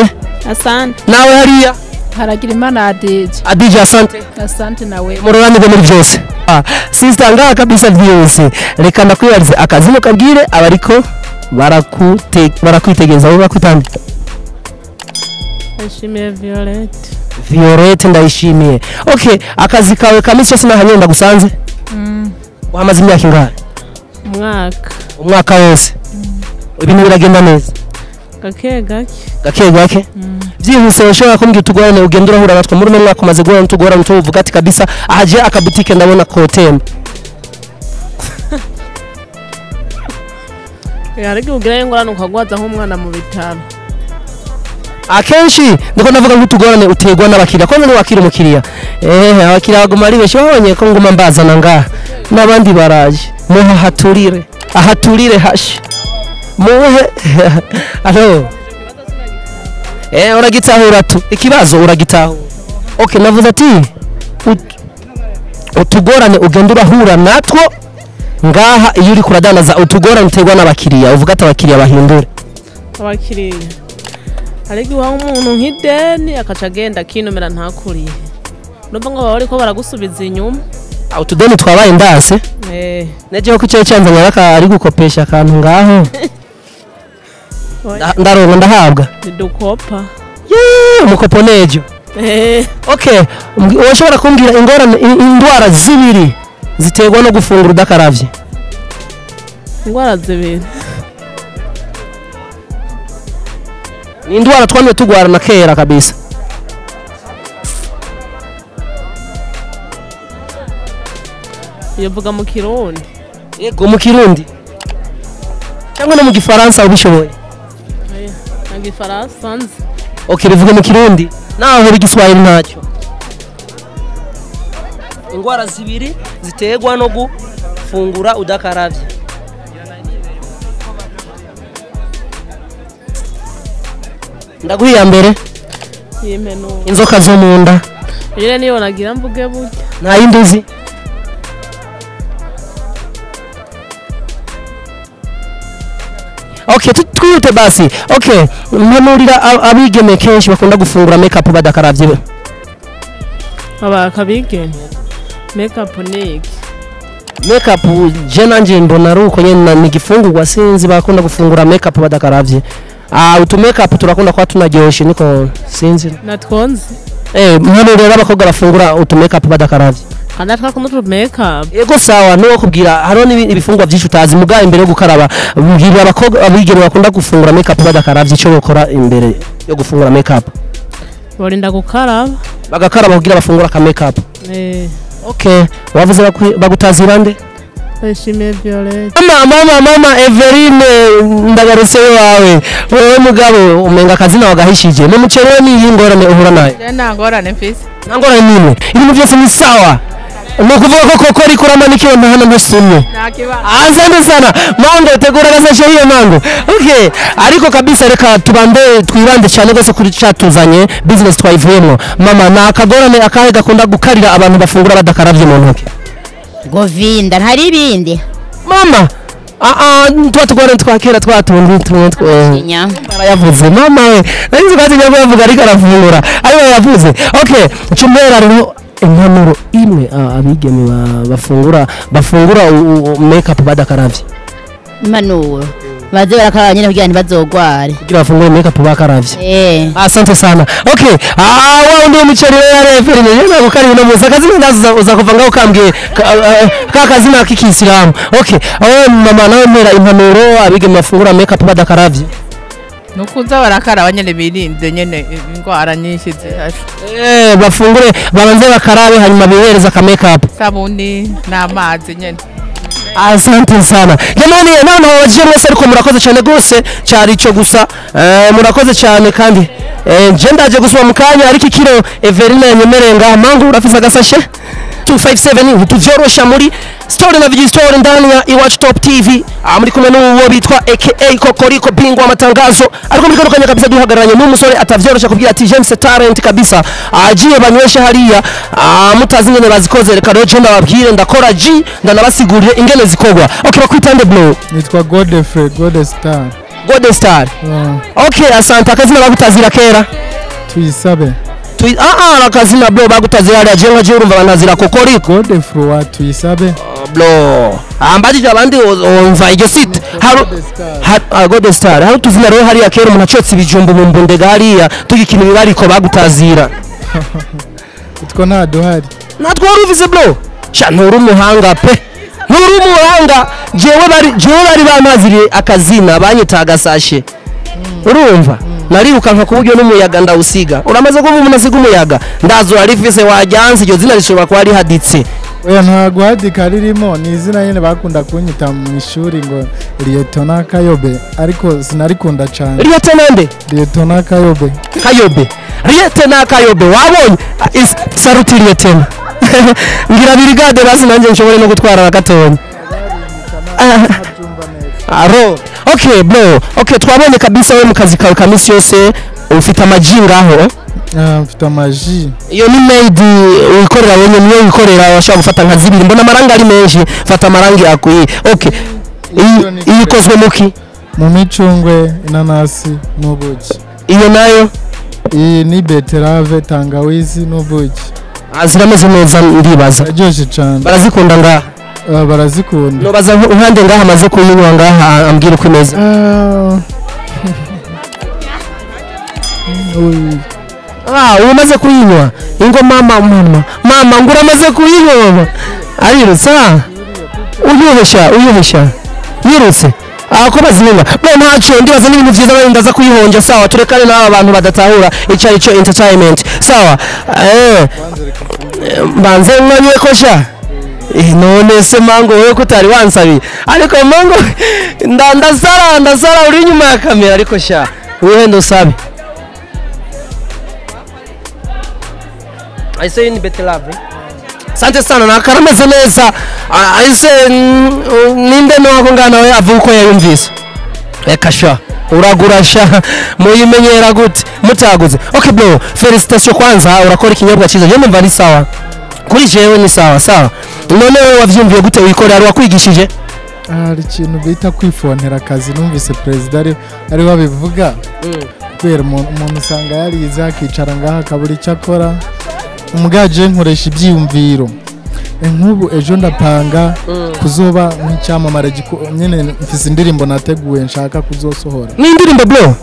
Asante. Nawe hariya? Haragira Imana Adija. Adija asante. Asante nawe. Muroranirwe muri byose. Sister ngaha kabisa byose. Reka ndakwibarize akazino kabwire abariko barakwitegereza bo bakwitanga. Ndayishimiye Violette. Violette ndayishimiye. Okay, akazi kawe kamisi yose nahanye ndagusanze? Wamaze imyaka ingahe? Umwaka. Umwaka wose. Ibintu biragenda neza? Gake gake. Gake gake? Byihuse ushobora kumbwira utugorane ugenda urahura natwe muri uno mwaka umaze guhura n'utugorane tuvuga ati kabisa ahaje akabutike ndabona kotemba. Ariko ugira ingorane ukagwaza nk'umwana mu bitaro. Akenshi ndiko ndavuga ngo utugorane utegwa n'abakiriya ko none wakira umukiriya abakiriya baguma ari benshi babonye ko nguma mbazana ngaha n'abandi baraje muha haturire ahaturire hashi muhe allo uragitahura tu ikibazo uragitahura. Okay, navuze ati utugorane ugenda urahura natwo ngaha iyo uri kuradanaza utugorane utegwa n'abakiriya uvuga ati abakiriya bahindure abakiriya ariko uha umuntu nk'ideni akaca agenda akinumira ntakuriye nubwo ngo baba bariko baragusubiza inyuma. Utudeni twabaye ndase nejeho ko icyo cyanzanye baka ari gukopesha akantu ngaho ndaronka ndahabwa nidukopa umukopo nejo. Okay, ushobora kumbwira ingorane indwara zibiri ziterwa no gufungura udakaravye? Indwara zibiri ni indwara twamye tugwarana kera kabisa. Yovuga mu Kirundi? Yego mu Kirundi cyangwa no mu Gifaransa ubishoboye? Na Gifaransa nzi. Okay, bivuge mu Kirundi naho bigiswahili ntacyo. Indwara zibiri ziterwa no gufungura udakaravye. Ndaguhiya mbere inzoka zo munda. Ile niyo nagira mvuge burya. Nta yindi uzi? Okay, twihute basi. Okay, mpanurira abigeme kenshi bakunda gufungura makeup badakaravye. Aba kabigeme makeup ni iki? Makeup je nanje mbona ari uko nyene ni gifungurwa sinzi bakunda gufungura makeup badakaravye. Utu makeup turakunda kwa tunaryoshe niko sinzi. Natwonze. Mpanurira rero abakobwa bafungura utu makeup badakaravye. Kandi twakunda utu makeup. Yego sawa nuwo kubwira hariho n'ibifungwa byinshi utazi muga imbere yo gukaraba mbwira abakobwa abigeme bakunda gufungura makeup badakaravye ico bokora imbere yo gufungura makeup. Borinda gukaraba. Bagakaraba kugira bafungura ka makeup. Okay, wavuze bagutazira nde? Ndayishimiye Violette. Mama Everine ndagarutse wawe. Wewe mugabo umenga akazina wagahishije. Mu mucere ni ingorane uhura nayo? Nta ngorane mfise. Nta ngorane nimwe. Ibintu byose ni sawa. Nukuvuga ko koko uri kuramanikiwe hano ntasumye. Asante sana. Mango tegura gasashe hiyo mango. Okay, ariko kabisa reka tubande twibande cyane gose kuri cyatuzanye business twayivuyemo. Mama na akagorane akahe gakunda gukarira abantu bafungura badakaravye mu ntoke. Govinda ntari ibindi. Mama tuba tugorane twakera twatundi tumwe twe. Yavuze mama we. Nzi kwazi nyago yavuga ariko arafungura. Ariko yavuze. Okay, chumera rero impanuro imwe abigeme bafungura makeup badakaravye. Impanuro baze barakaraba nyine kugira ntibazogware. Kugira bafungure makeup bakaravye. Asante sana. Okay, wa undi umuceri we referine nje gukari no muza kazi ndaza uza kuva ngaho kambwiye ka kazina k'ikisilamu. Okay, mama nawe mpera impanuro abigeme bafungura makeup badakaravye. Nukuza barakaraba nyene birinde nyene ingwara nyinshi zihari. Bafungure babanze bakarabe hanyuma bihereza ka makeup. Sabuni n'amazi nyene. Asante sana. Jamani none waje mwese ariko murakoze cyane gose cyari ico gusa. Murakoze cyane kandi nje ndaje gusoma mukanya ariko ikiro Everine yanyemerenga mangu urafisa agasashe 257 tuvyorosha muri story na viji story ndani ya Iwacu Top TV. Muri kumwe n'uwo bitwa aka Kokoriko bingwa amatangazo ariko muri kano kanya kabisa duhagararanye n'umusore atavyorosha kubwira ati James talent kabisa agiye banyweshe hariya mutazi ingene bazikoze reka rero je ndababwire ndakora G ndanabasigurire ingene zikogwa. Okay, bakwitande bro. Nitwa Godfrey Godestar. Godestar. Okay, asante. Akazina bagutazira kera Tuyisabe. Akazina bro bagutazira hariya je nka je urumva banazira Kokoriko. Godfrey wa Tuyisabe. Bro, ambajije abandi umva iryo site haru God Star haru tuzina rero hariya kera umuntu acotse ibijumbu mu mbundega hariya tugikina ibibariko bagutazira. Utwo nta duhari. Natwo waruvize bro. Sha nturi umuhanga pe. Nturi umuhanga jewe bari bamaziriye akazina banyita agasashe. Urumva? Narirukanka ku buryo n'umuyaga ndawusiga. Uramaze kumva umuntu asiga umuyaga ndazura rifise wajyanze iryo zina rishobora kuba rihaditse. Oya nta guhadika ririmo, ni izina nyene bakunda kunyita mu ishuri ngo Lietona Kayobe, ariko sinarikunda cyane. Lietona nde? Lietona Kayobe. Kayobe. Lietona Kayobe wabonye saruti Lietona. Ngira birigade basi nanje nshobore no gutwara gatonya. Aro. Okay bro. Okay twabonye kabisa we mu kazi kawe ka misi yose ufite amaji ngaho. Mfite amaji. Iyo ni made wikorera wenye niyo wikorera washaka gufata nka zibiri mbona amarangi ari menshi fata amarangi akwiye. Okay. Iyi ikozwe muki? Mu micungwe, inanasi n'ubuki. Iyo nayo? Iyi ni beterave, tangawizi n'ubuki. Zirameze neza ndibaza. Ziraryoshe cyane. Barazikunda ngaha? Barazikunda. Nobaza nkande ngaha amaze kuyinywa ngaha ambwira uko imeze. Umaze kuyinywa ingo mama mama mama ngo uramaze kuyinywa mama arirutse uyuhesha yirutse ako bazinywa bro ntaco ndibaza n'ibintu vyiza bari ndaza kuyihonja sawa turekane n'aba bantu badatahura ico arico entertainment sawa mbanze mwanywe kosha none se mango wewe kutari wansabiye ariko mango ndasara uri nyuma ya kamera ariko sha wihenda usabe. I say in betelave. Sante sana na karameze neza. I say ninde no ako ngana we avuko yayumvise. Reka sha uragura sha muyimenyera gute mutaguze. Okay bro, felicitation kwanza urakora ikinyobwa cyiza. Je numva ni sawa. Kuri jewe ni sawa sawa. None wewe wavyumviye gute wikorera ari wakwigishije? Hari ikintu bita kwifontera akazi numvise president ari babivuga. Kubera umuntu usanga yarize akicara ngaha akabura icyo akora. Umugaje nkoresha ibyiyumviro nk'ubu ejo ndapanga kuzoba nk'icyamamare nyene mfise indirimbo nateguye nshaka kuzosohora. Ni indirimbo bro?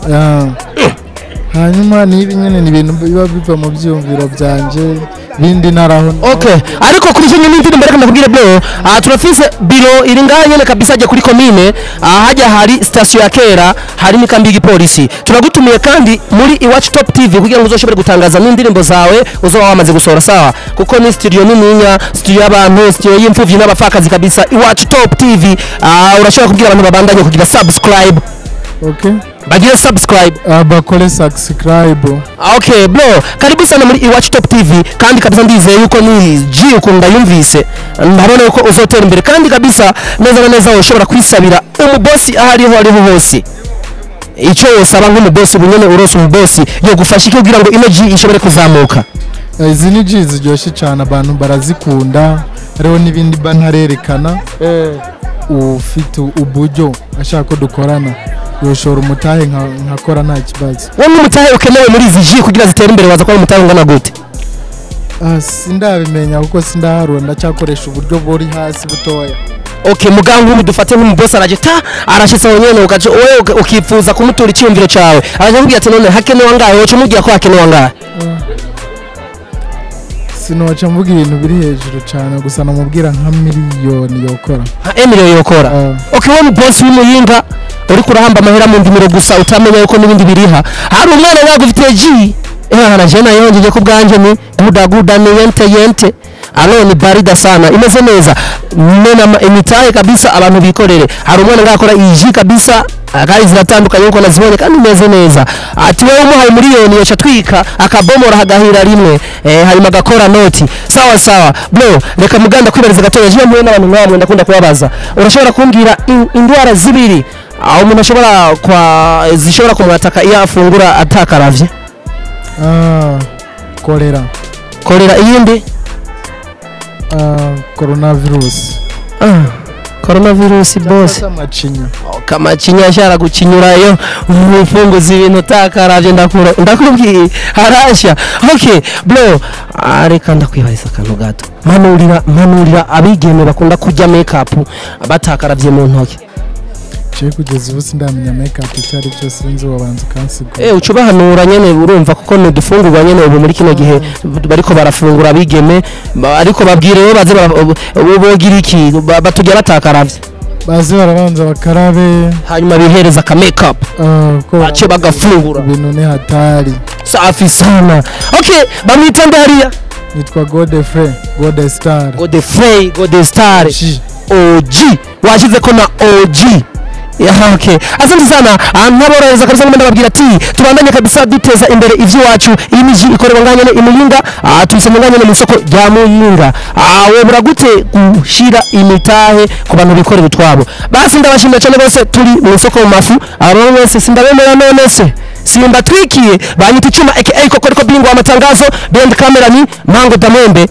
Hanyuma nibi nyene ni ibintu biba biva mu byiyumviro byanje bindi naraho. Okay ariko kuri cyo nyine indirimbo reka ndakubwire bro, turafise biro iri ngaha nyene kabisa ajya kuri commune, hajya hari station ya kera hari mikambi y'igipolisi. Turagutumiye kandi muri Iwacu Top TV kugira ngo uzoshobore gutangaza n'indirimbo zawe uzoba wamaze gusohora sawa, kuko ni studio nininya, studio y'abantu, studio y'imfuvyi n'abafakazi kabisa. Iwacu Top TV urashobora kubwira abantu babandanye kugira subscribe. Okay. Bagire subscribe. Bakore subscribe. Okay bro, karibu sana muri Iwacu Top TV kandi kabisa ndizeye yuko ni G ukunda yumvise. Ndabona yuko uzotera imbere kandi kabisa neza na neza ushobora kwisabira umubosi ahariho ariho hose. Ico yosaba nk'umubosi ubunyene urose umubosi yo gufasha kugira ngo ino G ishobore kuzamuka. Izi ni G ziryoshe cyane abantu barazikunda, hariho n'ibindi bantarerekana. Ufite uburyo ashaka ko dukorana yoshora umutahe nkakora nta kibazo. Wowe umutahe ukenewe muri izi G kugira zitere imbere waza kwa umutahe ungana gute? Sindabimenya kuko sindaharura ndacyakoresha uburyo buri hasi butoya. Okay muganga ubu dufate nk'umuboss araje ta arashitse wenyene ukaje wewe ukifuza kumutura icyumviro cyawe araje akubwira ati none hakenewe angahe wowe umubwira ko hakenewe angahe? Sinoca mvuga ibintu biri hejuru cyane gusa namubwira nka miliyoni yokora. Nka miliyoni yokora. Okay wowe boss w'umuyinga uri kurahamba amahera mu ndimiro gusa utamenya yuko n'ibindi biriha. Hari umwana wagufitiye G hana jena yongeje ko bwanje ni guda guda ni yente yente. Alo ni barida sana imeze neza mena imitahe kabisa abantu bikorere. Hari umwana ngakora iji kabisa akari ziratandukanye uko nazibonye kandi imeze neza. Ati wewe umuhaye miliyoni yoca twika akabomora hagahira rimwe hanyuma agakora noti sawa sawa. Bro reka muganda kwibariza gatoya je mwe n'abantu mwamwe ndakunda kubabaza. Urashobora kumbwira indwara zibiri aho umuntu ashobora kwa zishobora kumwataka iyo afungura atakaravye? Kolera. Kolera iyindi? Coronavirus. Coronavirus boss. Amacinya. Kamacinya ashara gucinyurayo umufunguzi ibintu utakaravye ndakura ndakubwiye harasha. Okay bro, reka ndakwibariza akantu gato. Manurira abigeme bakunda kurya make up batakaravye mu ntoki. Je kugeza ubu sindamenya make up icyo ari cyo, sinzi, wabanza ukansigura. Ucubahanura nyene urumva kuko ni udufungurwa nyene ubu muri kino gihe bariko barafungura abigeme, ariko babwire bo baze bogira iki batujya batakaravye. Baze barabanza bakarabe hanyuma bihereza ka make up bace bagafungura. Ibintu ni hatari. Safi sana. Okay, bamwita nde hariya? Nitwa Godefrey, Godestar. Godefrey, Godestar. OG. Washize ko na OG. Yeah, okay. Asante sana. Naborohereza kabisa ngomba ndababwira ati tubandanye kabisa duteza imbere ivy'iwacu. Iyi miji ikorerwa nganyene i Muyinga, tuyisanga nganyene mu isoko rya Muyinga. Wobura gute gushira imitahe ku bantu bikorera utwabo? Basi ndabashimira cyane bose turi mu isoko mu mafu. Abo mwese sindabemera none se simbatwikiye banyita icuma aka kokoriko bingwa amatangazo behind camera ni Mango Damwembe.